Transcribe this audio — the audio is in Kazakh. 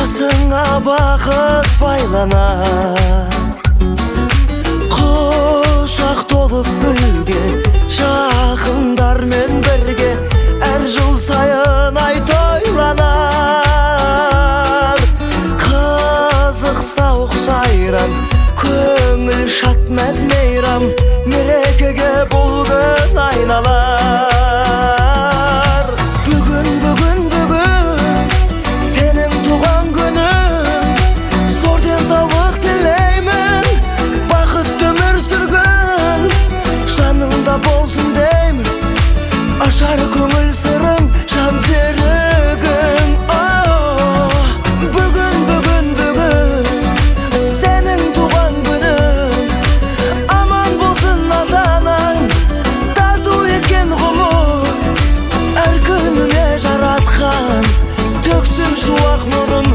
Басыңа бақыт байланар. Құшақ толып гүлге, жақындармен бірге әр жыл сайын ай тойланар. Қызық сауық сайран, көңіл шат мәз мейрам, мерекеге бұл күн айналар. Бүгін, бүгін, бүгін сенің туған күнің, зор денсаулық тілеймін, бақытты өмір сүргін, жаныңда болсын деймін, ашар көңіл сырың, жан серігің. Бүгін, бүгін, бүгін сенің туған күнің, аман болсын ата-анаң, тарту еткен ғұмыр, әр күніңе жаратқан төксін шуақ нұрын.